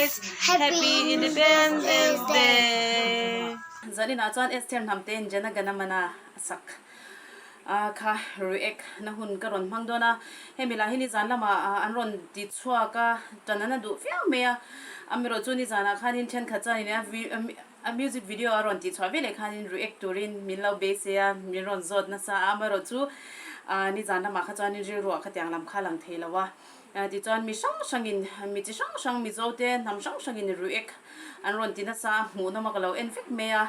Advance Happy Independence Day. Zaninah chuan Esther Hnamtein Jana Gana Mana a sak a kha react na hun ka rawn hmang dawn a, hemi lah hi nizan lamah an rawn ti chhuak a, tan an a duh viau mai a, amaherawh chu nizanah khanin thenkhat chuanin a A music video a rawn tih chhuah veleh khanin react turin min lo beisei a, min rawn zawt nasa a, amaherawh chu nizan lamah kha chuanin rilruah khatiang lam kha lang thei lo a, tichuan mi hrang hrangin, mi chi hrang hrang Mizo te hnam hrang hrangin react an rawn ti nasa a, hmuhnawm a ka lo en vek mai a,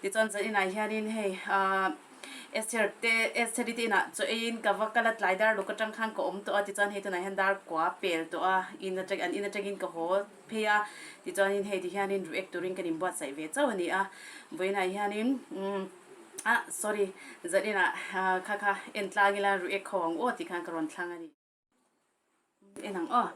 tichuan zaninah hianin hei Esther te Estheri te inah chaw eiin ka va kal a, tlai dar luk atang khan ka awm tawh a, tichuan hei tunah hian dar kua pel tawh a, in atang an in atangin ka haw. Phei a, tichuanin hei ti hianin react turin kan inbuatsaih ve chauh a ni a, vawiinah hianin umm ah sorry zaninah kha kha en tlang ila react ho ang aw tih khan ka rawn thlang a ni. En ang aw.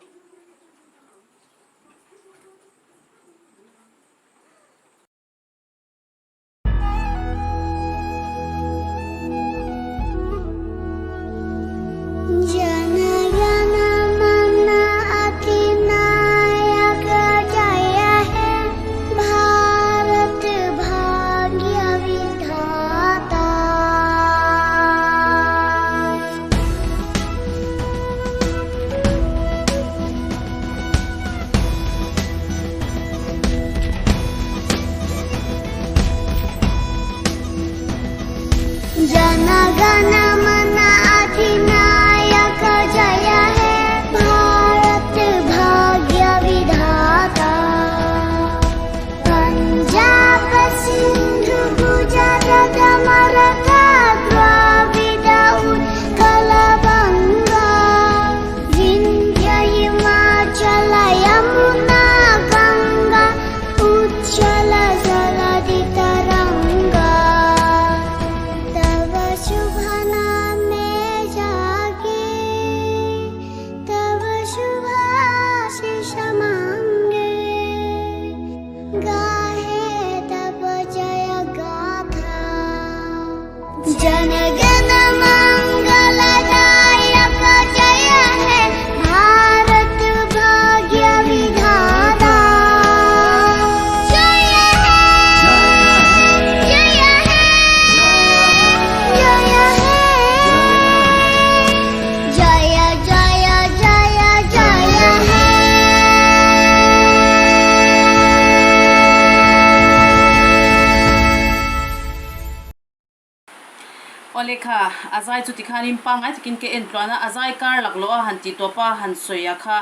Awle kha, a zai chu tikhanin pangngai takin ka en tluan a, a zai kar laklawh a han tih tawp a, han sawi a kha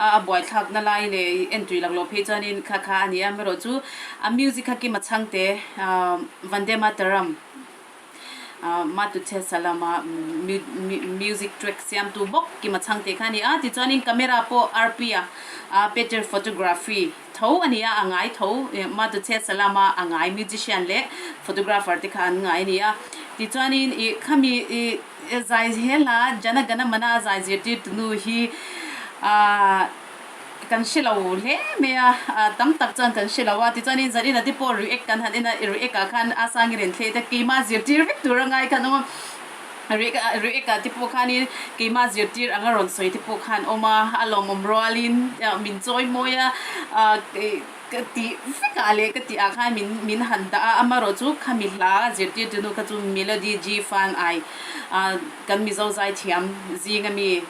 a buaithlakna lai leh entui laklawh phei chuanin kha kha a ni a, amaherawh chu a music kha Kima Chhangte Vande Mataram Matuche Salama music track siamtu bawk Kima Chhangte kha a ni a, tichuanin camera pawh RP-a Peter Photography Tho a ni a, a ngai tho. Matuche Salama a ngai musician leh photographer te kha an ngai a ni a. Tichuanin ih khami ih zai he hla Jana Gana Mana a zai zirtir tunu hi ah kan hre lo hle mai a, tam tak chuan kan hre lo a. Tichuanin Zarina te pawh react kan han en a, react ah khan a sangi ren thleh te keimah zirtir vek tur a ngai khan awm a. React ah te pawh khanin keimah zirtir anga rawn sawi te pawh khan awm a, a lawmawm rualin min chawi mawi a, ka tih vek ah leh ka tih ah khan min min han dah a, amaherawh chu khami hla zirtir tu nu kha chu Melody G Fan ai kan Mizo zaithiam zinga mi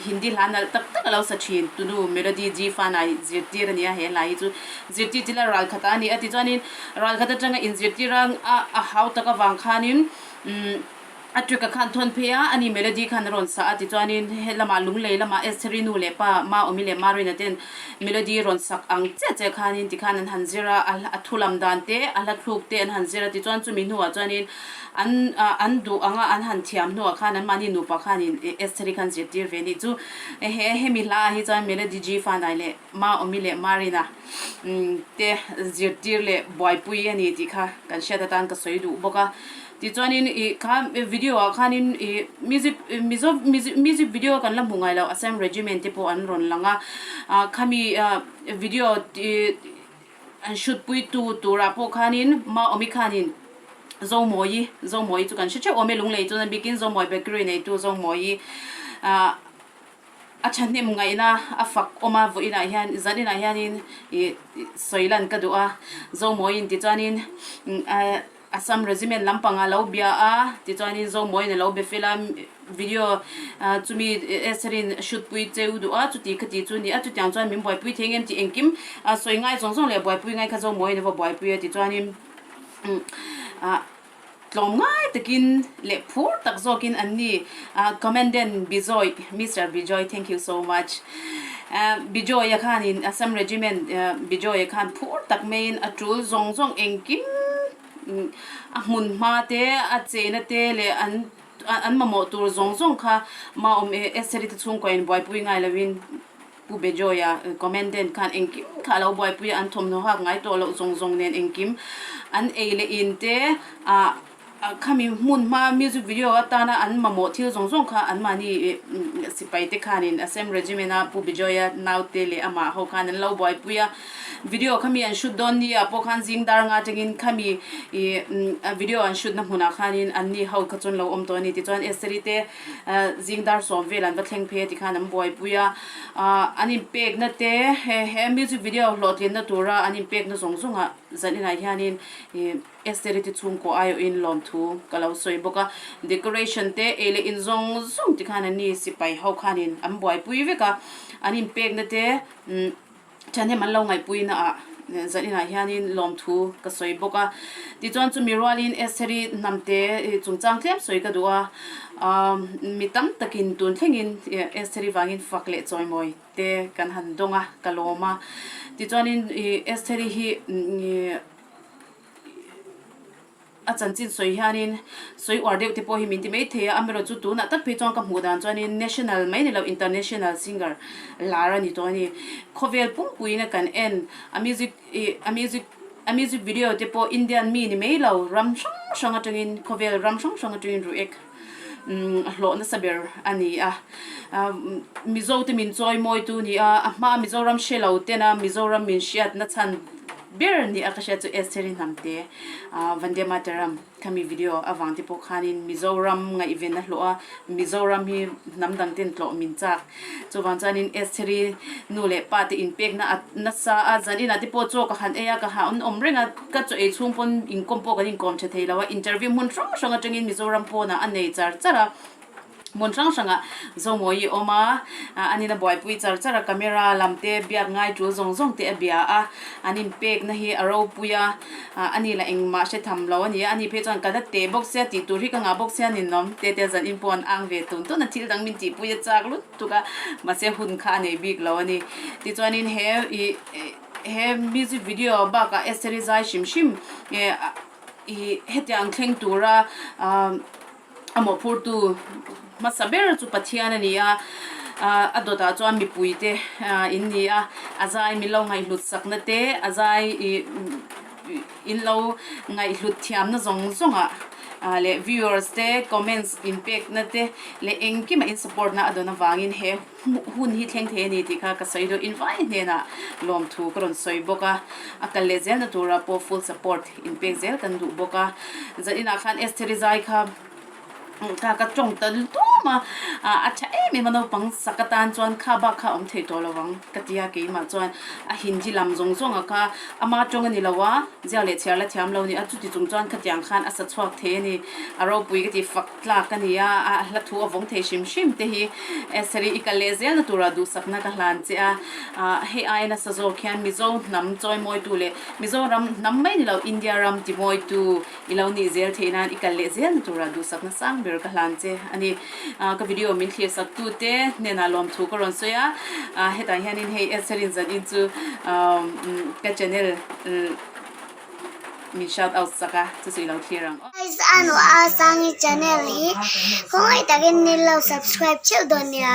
Hindi hla nalh tak tak a lo sa thin tu nu Melody G Fan ai zirtir a ni a, he hla hi chu zirtir tila ralkhat ah a ni a, tichuanin ralkhat atanga inzirtir a a hau tak avang khanin Umm a trick a khan thawn phei a, ani melody khan a rawn sa a tichuanin helamah lunglei lamah Estheri nu leh pa Maawmi leh Marina ten melody rawn sak ang chiah chiah khanin tikhan an han zir a, a thu lam dan te a hla thluk te an han zir a tichuan chumi hnuah chuanin an an duh anga an han thiam hnuah khan anmahni nupa khanin Estheri khan zirtir ve nih chu he hemi hla ah hi chuan melody G Fanai leh Maawmi leh Marina te zirtir leh buaipui a ni tih kha kan hriat atan ka sawi duh bawk a. Tichuanin ih kha video ah khanin ih music Mizo music video kan la hmu ngai lo Assam Regiment te pawh an rawn lang a, ah khami video an shoot pui tu turah pawh khanin Maawmi khanin Zomawi Zomawi chu kan hre theuh awm e Lunglei chuan a bikin Zomawi bakery neitu Zomawi ah. A thahnem ngaihna a fak awm a, vawiinah hian zaninah hianin ih sawi lan ka duh a, Zomawiin tichuanin Assam Regiment lampangah a lo bia a, tichuanin Zomawiin a lo be fel a, video chumi Esther-in shoot pui cheu duh a, chuti khati chu a ni a, chutiang chuan min buaipui thei ngem tih engkim sawi ngai zawng zawng leh buaipui ngai kha Zomawiin a va buaipui a, tichuanin ah. Tlawm ngai takin leh phur tak zawkin an ni. Commandant Bijoy, Mister Bijoy, thank you so much. Bijoy-a khanin Assam Regiment Bijoy-a khan phur tak maiin a tul zawng zawng engkim a hmun hma te, a chena te leh an an mamawh tur zawng zawng kha Maawm Esther-i te chhungkaw in buaipui ngai loin Pu Bejoy-a Commandant khan engkim kha a lo buaipui a, an thawmhnaw hak ngai tawh loh zawng zawng nen engkim an ei leh in te ah khami hmun hma music video atana an mamawh thil zawng zawng kha anmahni sipai te khanin Assam Regiment a Pu Bejoy-a naute leh amah ho khan an lo buaipui a, video khami an shoot dawn ni ah pawh khan zing dar nga atangin khami ih video an shoot na hmunah khanin anni ho kha chuan lo awm tawh a ni tichuan Esther-i te Zing dar sawm vel an va thleng phei a tikhan an buaipui a, an inpekna te he music video hlawhtlinna tura an inpekna zawng zawngah zaninah hianin Esther-i te chhungkaw aiawhin lawmthu ka lo sawi bawk a, decoration te ei leh in zawng zawng tikhan anni sipai ho khanin an buaipui vek a, an inpekna te. Thahnem an lo ngaihpuina ah zaninah hianin lawmthu ka sawi bawk a. Tichuan chumi rualin Estheri hnamte chungchang tlem sawi ka duh a, mi tam takin tun thlengin Estheri vangin fak leh chawimawi te kan han dawng a, ka lawm a. Tichuanin Estheri hi A chanchin sawi hianin sawi uar deuh te pawh hi min ti mai thei a, amaherawhchu chu tunah tak phei chuan ka hmuh dan chuanin national mai ni lo international singer lar a ni tawh a ni. Khawvel pumpuiin a kan en a music ih a music a music video te pawh Indian mi ni mai lo ram hrang hrang atangin khawvel ram hrang hrang atangin ruek a hlawh nasa ber a ni a. Mizo te min chawi mawitu ni a, a hmaa Mizoram hre lo tena Mizoram min hriatna chhan Ber ni a ka hriat chu Esther-i hnamte Vande Mataram khami video avang te pawh khanin Mizoram ngaihven a hlawh a, Mizoram hi hnam dang ten tlawh min chak. Chuvang chuanin Esther-i nu leh pa te inpekna a nasa a, zan inah te pawh chaw ka han ei a, ka han awm reng a, ka chaw ei chhung pawn inkawm pawh kan inkawm tha thei lo a, interview hmun hrang hrang atangin Mizoram pawnah a nei char char a. Hmun hrang hrangah Zomawi awm a, an in a buaipui char char a, camera lam te biak ngai tul zawng zawng te a bia a, an inpekna hi a ropui a, ani lah engmah hre tham lo a ni a, ani phei chuan ka la teh bawk sia tih tur hi ka ngah bawk sia ninawm te te zan in pawh an ang ve tun tun a, thil dang min tihpui a chak lutuk a, mahse hun kha a nei bik lo a ni. Tichuanin he ih he music video bakah Esther-i zai hrim hrim ih hetiang thleng tura ah. A mawhphurtu hmasa ber chu Pathian a ni a, a dawtah chuan mipuite in ni a, a zai min lo ngaihhlut sakna te, a zai in lo ngaihhlut thiamna zawng zawngah leh viewers te comments in pekna te leh engkima in support na a dawn avangin he hun hi thleng thei a ni tih kha ka sawi duh invai hnenah lawmthu ka rawn sawi bawk a, a kal leh zelna turah pawh full support inpek zel kan duh bawk a, zaninah khan Esther-i zai kha kha ka tawng ta lutum a, a tha em em a naupang sak atan chuan kha bak kha a awm thei tawh lo ang ka ti a keimah chuan a Hindi lam zawng zawng a kha ama tawng a ni lo a, ziak leh chhiar la thiam lo a ni a, chuti chung chuan khatiang khan a sa chhuak thei a ni, a ropui ka ti fak tlak a ni a, a hla thu a vawng thei hrim hrim te hi Esther-i i kal leh zelna turah duhsakna ka hlan che a, hei aia nasa zawk hian Mizo hnam chawimawitu leh Mizoram hnam mai ni lo India ram timawitu i lo nih zel theih nan i kal leh zelna turah duhsakna sang ber ka hlan che a ni. Ka video min thlir sak tu te hnenah lawmthu ka rawn sawi a, hetah hianin hei Esther-in zanin chu ka channel min shout out sak a, chu chu i lo thlir ang aw. Guys anu a sangi channel hi khawngaih takin min lo subscribe theuh dawn nia.